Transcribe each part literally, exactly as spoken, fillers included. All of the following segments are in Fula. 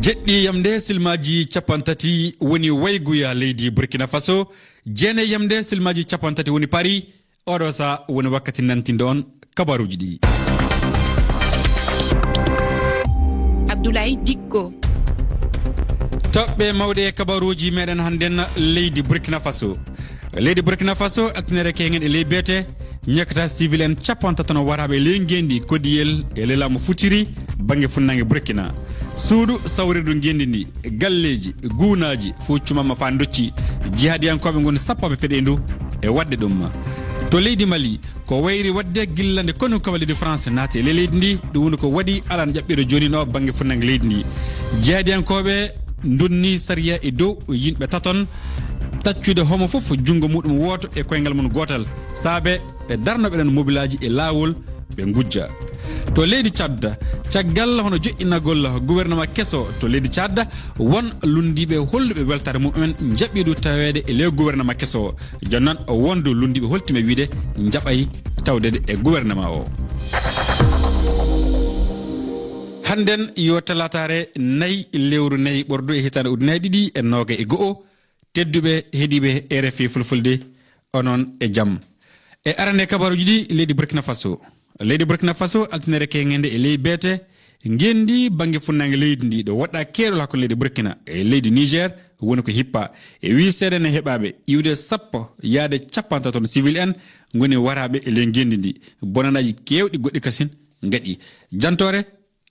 Jeɗɗi yamde silmaaji cappanɗe tati woni wayguya leydi Burkina Faso, jeenayi yamde silmaaji cappanɗe tati woni Paris. Oɗo sa woni wakkati nantindo on kabaruuji ɗi. Abdoulaye Dikko. Toɓɓe mawɗe e kabaruuji meɗen hannden, leydi Burkina Faso. Leydi Burkina Faso, altinere keengen e ley beete, ñakkata civil en cappanɗe tati no waraaɓe e ley ngendi kodiyel e ley laamu futiri bannge funnaange Burkina. Suudu sawrirdu ngendi ndi, galleeji, guunaaji, fof cumama faa docci. Jihadiyankooɓe ngoni sappooɓe feɗeendu e waɗde ɗum. To leydi Mali, ko wayri waɗde gilla nde konu kawal leydi France naati e ley leydi ndi, ɗum woni ko waɗi alan ƴaɓɓiiɗo jooni ɗo bannge funnaange leydi ndi. Jihadiyankooɓe ndonni sariya e dow yimɓe taton, taccude homo fof junngo muɗum wooto e koyngal mum gootal. Saabe ɓe darnoɓe ɗon mobilaaji e laawol, ɓe ngujja. To leydi Tchad, caggal hono joƴƴinagol gouvernement keso to leydi Tchad, won lunndiiɓe holluɓe weltaare mumen njaɓi ɗum taweede e ley gouvernement keso. Jooni noon, won ɗo lunndiiɓe holtiiɓe wiyde njaɓay tawdeede e gouvernement o. Hannden yo talaataare nayi lewru nayi ɓordu e hitaande ujunnaji ɗiɗi e noogay e go'o. Tedduɓe heɗiiɓe R F I Fulfulde, onon e jam. E arande kabaruuji ɗi, leydi Burkina Faso. Leydi Burkina Faso, altinere keengende e ley beete, ngendi bannge funnaange leydi ndi, ɗo woɗɗa keerol hakkunde leydi Burkina e leydi Niger, woni ko hippa. E wii seedeene heɓaaɓe, iwde sappo yaade cappanɗe tati ton civil en ngoni waraaɓe e ley ngendi ndi. Bonanaaji keewɗi goɗɗi kasin ngaɗi. Jantoore,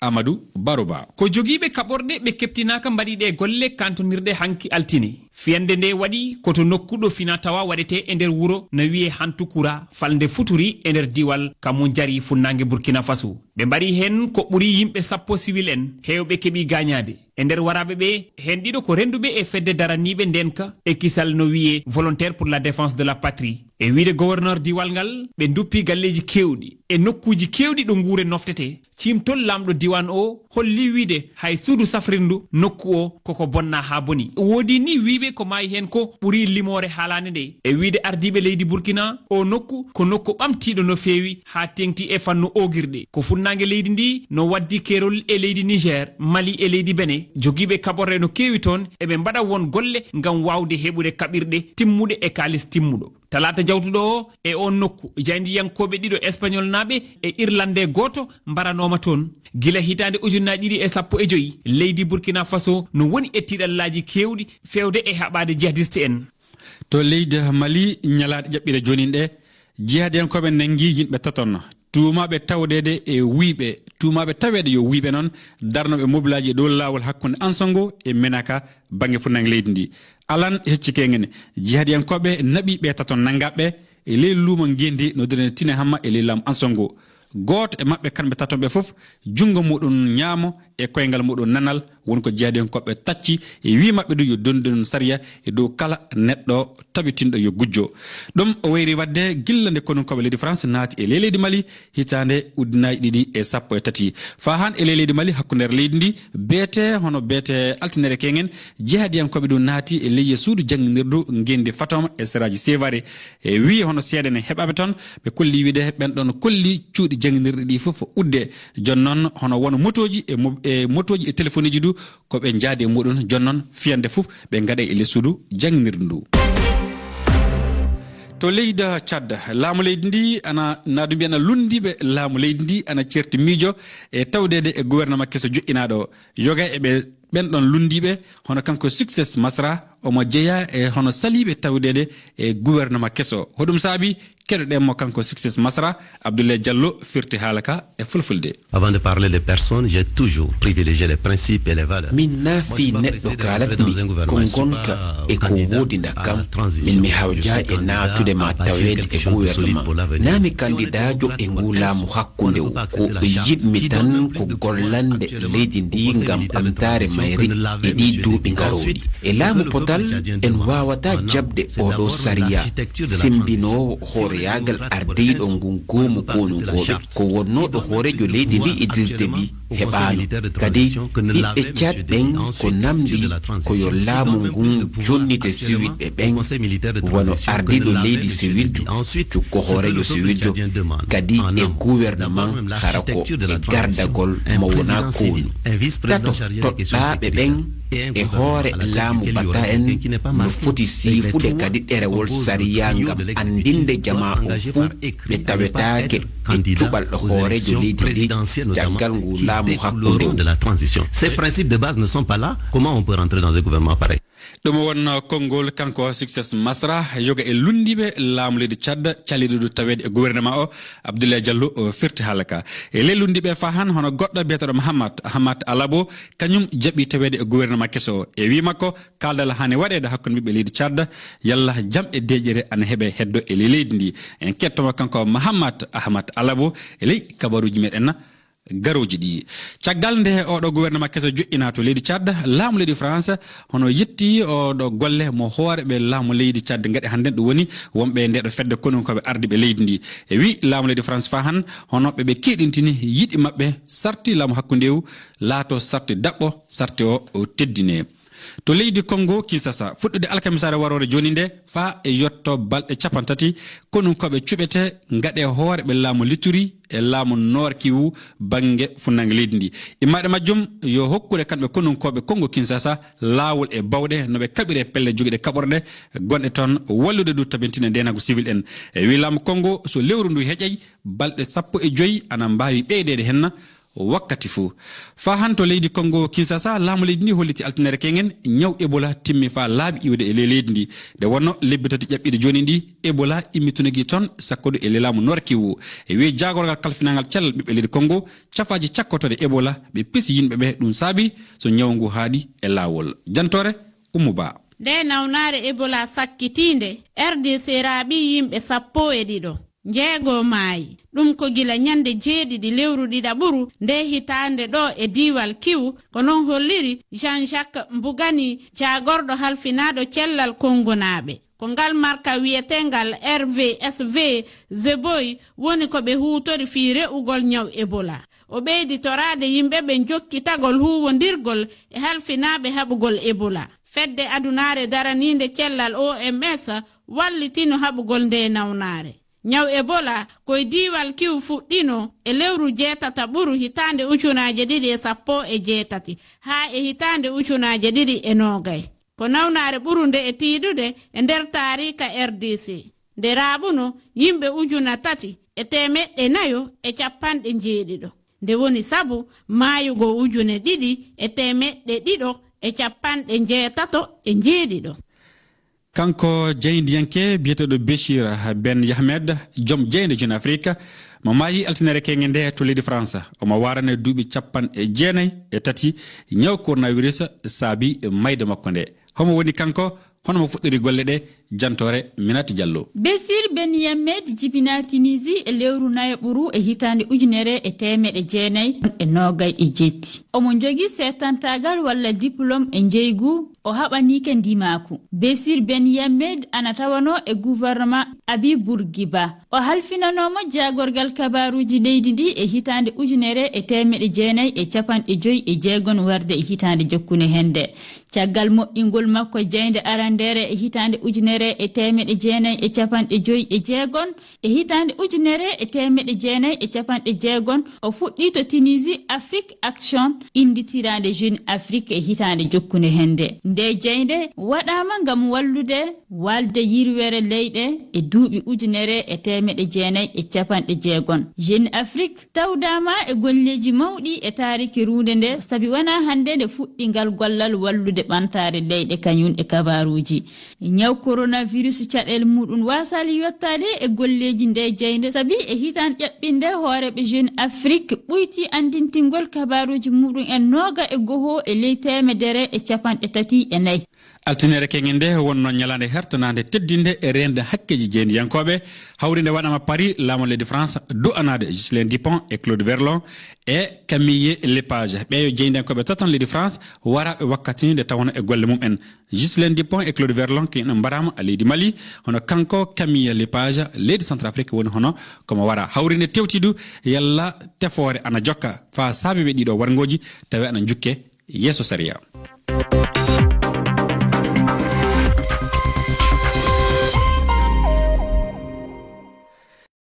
Amadou Baroba. Ko jogiiɓe kaɓorɗe ɓe keptinaaka mbaɗi ɗe golle kantonirɗe hanki altine. Fiyande nde waɗi ko to nokku ɗo fina tawa waɗete e nder wuro no wiye Hantukura, falnde futuri e nder diwal Kamunjari, funnaange Burkina Faso. Ɓe mbaɗi heen ko ɓuri yimɓe sappo civil en, heewɓe keɓi gaañaade. E nder waraaɓe ɓe, heen ɗiɗo ko rennduɓe e fedde daraniiɓe ndeenka e kisal no wiye Volontaire pour la Défense de la Patrie. E wiyde gouverneur diwal ngal, ɓe nduppi galleeji keewɗi e nokkuuji keewɗi ɗo nguure noftete. Ciimtol laamɗo diwaan o holli wiyde hay suudu safrirndu nokku o koko bonna haa boni. Woodi ni wiyɓe ko maayi heen ko ɓuri limoore haalaande nde. E wiyde ardiiɓe leydi Burkina, o nokku ko nokku ɓamtiiɗo no feewi haa teeŋti e fannu oogirɗe. Ko funnaange leydi ndi no waddi keerol e leydi Niger, Mali e leydi Benin. Jogiiɓe kaɓorɗe no keewi toon, eɓe mbaɗa won golle ngam waawde heɓude kaɓirɗe timmuɗe e kaalis timmuɗo. Talaata jawtuɗo o, e oon nokku, jaayndiyankooɓe ɗiɗo Españolnaaɓe e Irlande gooto mbaranooma toon. Gila hitaande ujunnaji ɗiɗi e sappo e joy, leydi Burkina Faso no woni e tiiɗallaaji keewɗi feewde e haɓaade jihadiste en. To leydi Mali, ñalaaɗe ƴaɓɓiiɗe jooni ɗe, jihadiyankooɓe nanngi yimɓe taton, tuumaaɓe tawdeede e wuyɓe, tuumaaɓe taweede yo wuyɓe noon, darnooɓe mobilaaji e dow laawol hakkunde Ansongo e Menaka, bannge funnaange leydi ndi. Alan hecci keengene, jihadiyankooɓe naɓi ɓe taton nanngaaɓe e ley luumo ngendi no dene Tine Hamma e ley laamu Ansongo. Gooto e maɓɓe, kamɓe taton ɓe fof, junngo muɗum ñaamo e koyngal muɗum nanal, woni ko jihadiyankooɓe tacci e wii maɓɓe du yo donndinun sariya e dow kala neɗɗo tabitinɗo yo gujjo. Ɗum o wayri waɗde gilla nde konunkooɓe leydi France naati e ley leydi Mali hitaande ujunnaji ɗiɗi e sappo e tati. Faa haan e ley leydi Mali, hakkundeere leydi ndi, beete hono beete altinere keŋen, jihadiyankooɓe ɗum naati e leyye suudu jannginirdu ngendi Fatoma e seraaji Sevare. E wii hono seedeene heɓaaɓe toon, ɓe kolli wiide ɓen ɗoon kolli cuuɗi jannginirɗi ɗi fof udde. Jooni noon, hono wano motooji e mo-, e motooji e telefonuuji du, ko ɓe njaadi e muɗum. Jooni noon, fiyande fof ɓe ngaɗa e ley suudu jannginirdu ndu. To leydi Tchad, laamu leydi ndi ana, na du mbiya na lunndiiɓe laamu leydi ndi ana certi miijo e tawdeede e gouvernement keso joƴƴinaaɗo o. Yoga e ɓe, ɓen ɗoon lunndiiɓe, hono kanko Succès Masra, omo jeyaa e hono saliiɓe tawdeede e gouvernement keso. Hoɗum saabi? Keɗoɗen mo kanko Succès Masra, Abdoulaye Diallo firti haala ka e fulfulde. Avant de parler des personnes, j'ai toujours privilégié les principes et les valeurs. Min na fii neɗɗo kaalatmi, ko ngonka e ko woodi ndakkam. Min mi hawjaa e naatude maa taweede e gouvernement. Na mi kandidaajo e nguu laamu hakkunde o. Ko yiɗmi tan ko gollande leydi ndi ngam ɓamtaare mayri e ɗii duuɓi ngarooɗi. E laamu potal, en waawataa jaɓde oo ɗoo sariya sembinoowo hoore Yaagal ardiiɗo ngun goomu konunkooɓe, ko wonnooɗo hooreejo leydi ndi Idriss Déby heɓaano. Kadi ɓiɓɓe Tchad ɓen ko namndi ko yo laamu ngun jonnite siwilɓe ɓen, wano ardiiɗo leydi siwiljo, cukko hooreejo siwiljo, kadi e gouvernement, hara ko e gardagol mo wonaa konu. Tato, toɗɗaaɓe ɓen e hoore laamu Bata en no foti siifude kadi ɗerewol sariya ngam anndinde jamaa o fuu ɓe tawetaake e cuɓal hooreejo leydi ndi caggal ngu laamu hakkunde o. Ces principes de base ne sont pas là, comment on peut rentrer dans un gouvernement pareil? Ɗum o wonnoo konngol kanko Success Masra, yoga e lunndiiɓe laamu leydi Tchad caliiɗo dow taweede e gouvernement o. Abdoulaye Diallo o firti haala ka. E ley lunndiiɓe faa han, hono goɗɗo biyeteeɗo Mahamat Ahmad Alabo, kañum jaɓi taweede e gouvernement keso o. E wii makko, kaaldal haani waɗeede hakkunde ɓiɓɓe leydi Tchad, yalla jam e deeƴere ana heɓe heddo e ley leydi ndi. En kettomo kanko Mahamat Ahmad Alabo e ley kabaruuji meɗen garooji ɗi. Caggal nde oɗo gouvernement keso joƴƴinaa to leydi Tchad, laamu leydi France hono yetti oɗo golle mo hooreɓe laamu leydi Tchad ngaɗi hannden, ɗum woni wonɓe ndeɗo fedde konunkooɓe ardiiɓe leydi ndi. E wii laamu leydi France faa han, hono ɓe ɓe keɗintini yiɗi maɓɓe sarti laamu hakkundewu laato sarti daɓɓo, sarti o teddine. To leydi Kongo Kinsasa, fuɗɗude alkamisaare waroore jooni nde, faa e yotto balɗe cappanɗe tati, konunkooɓe cuɓete ngaɗe hooreɓe laamu Lituri e laamu Noor Kiwu bannge funnange leydi ndi. Immaaɗe majjum yo hokkude kamɓe konunkooɓe Kongo Kinsasa laawol e bawɗe no ɓe kaɓire pelle jogiiɗe kaɓorɗe gonɗe toon wallude dow tabintinɗe ndeenaagu siwil en. E wii laamu Kongo, so lewru ndu heƴay, balɗe sappo e joy ana mbaawi ɓeydeede henna wakkati fuu. Faa han to leydi Kongo Kinsasa, laamu leydi ndi holliti altinere kengen ñaw Ebola timmi faa laaɓi iwde e ley leydi ndi. Nde wonno lebbi tati ƴaɓɓiiɗi jooni ndi, Ebola immitunogii toon sakkodu e ley laamu Noor Kiwu. E wii jaagorgal kalfinangal cellal ɓiɓɓe leydi Kongo, cafaaji cakkotooɗe Ebola ɓe pisi yinɓe ɓe, ɗum saabi so ñaw ngu haaɗi e laawol. Jantoore Ummu Ba. Nde nawnaare Ebola sakkitiinde, R D C raaɓi yimɓe sappo e ɗiɗo, njeego maayi. Ɗum ko gila ñande jeeɗiɗi lewru ɗiɗaɓuru nde hitaande ɗo e diiwal Kiw, ko non holliri Jean-Jacques Mbugani, jaagorɗo halfinaaɗo cellal Kongonaaɓe. Ko ngal marka wiyeteengal R V S V Zeboy woni ko ɓe huutori fii re'ugol ñaw Ebola. O ɓeydi toraade yimɓe ɓe jokkitagol huuwondirgol e halfinaaɓe haɓugol Ebola. Fedde adunaare daraniinde cellal O M S wallitino haɓugol ndee nawnaare. Ñaw Ebola ko e diiwal Kiw fuɗɗinoo e lewru jeetataɓuru hitaande ujunaaje ɗiɗi e sappo e jeetati haa e hitaande ujunaaje ɗiɗi e noogay. Ko nawnaare ɓurunde e tiiɗude e nder taariika R D C. Nde raaɓuno yimɓe ujuna tati e teemeɗɗe nayo e cappanɗe njeeɗiɗo. Nde woni sabu maayugol ujune ɗiɗi e teemeɗɗe ɗiɗo e cappanɗe njeetato e njeeɗiɗo. Kanko jaayndiyanke biyeteeɗo Bechir Ben Yahmed, joom jaaynde Jeune Afrique, mo maayi altinere keenge nde to leydi France. Omo waarane duuɓi cappanɗe jeenay e tati ñaw coronavirus saabi mayde makko nde. Homo woni kanko? Hono mo fuɗɗori golle ɗe? Jantoore Minati Diallo. Bechir Ben Yahmed jibinaa Tunisie e lewru nayaɓuru e hitaande ujunere e teemeɗe jeenay e noogay e jeetti. Omo jogii seetantaagal walla diplôme e njeygu. O haɓaniike ndimaaku. Bechir Ben Yahmed ana tawanoo e gouvernement Abi Bourguiba. O halfinanooma jaagorgal kabaaruuji leydi ndii e hitaande ujunere e teemeɗe jeenay e cappanɗe joy e jeegon warde e hitaande jokkunde hende. Caggal moƴƴingol makko jaaynde arandeere e hitaande ujunere e teemeɗe jeenay e cappanɗe joy e jeegon, e hitaande ujunere e teemeɗe jeenay e cappanɗe jeegon, o fuɗɗii to Tunisie Afrique Action, innditiraande Jeune Afrique e hitaande jokkunde hende. Ndee jaaynde waɗaama ngam wallude waalde yirwere leyɗe e duuɓi ujunere e teemeɗe jeenay e cappanɗe jeegon. Jeune Afrique tawdaama e golleeji mawɗi e taariki ruunde nde, sabi wanaa hannde nde fuɗɗi ngal gollal wallude ɓamtaare leyɗe kañum e kabaaruuji. Ñaw coronavirus caɗeele muuɗum waasaali yottaade e golleeji ndee jaaynde, sabi e hitaande ƴaɓɓinde hooreeɓe Jeune Afrique ɓuytii anndintingol kabaaruuji muuɗum en nooga e goho e ley teemedere e cappanɗe tati e nayi. Altinere keŋŋe nde wonno ñalaande hertanaande teddinde e reende hakkeeji jeyndiyankooɓe. Hawrinde waɗama Paris, laamu leydi France du'anaade Ghislain Dupont e Claude Verlon e Camille Lepage. Ɓeeyo jeyndiyankooɓe tatan leydi France waraaɓe wakkati nde tawno e golle mum en. Ghislain Dupont e Claude Verlon ko en mbarama leydi Mali, hono kanko Camille Lepage leydi Centrafrique woni hono komo wara. Hawrinde tewtidu yalla tefoore ana jokka faa saabe ɓe ɗiɗo warngooji tawi ana jukke yeeso sariya.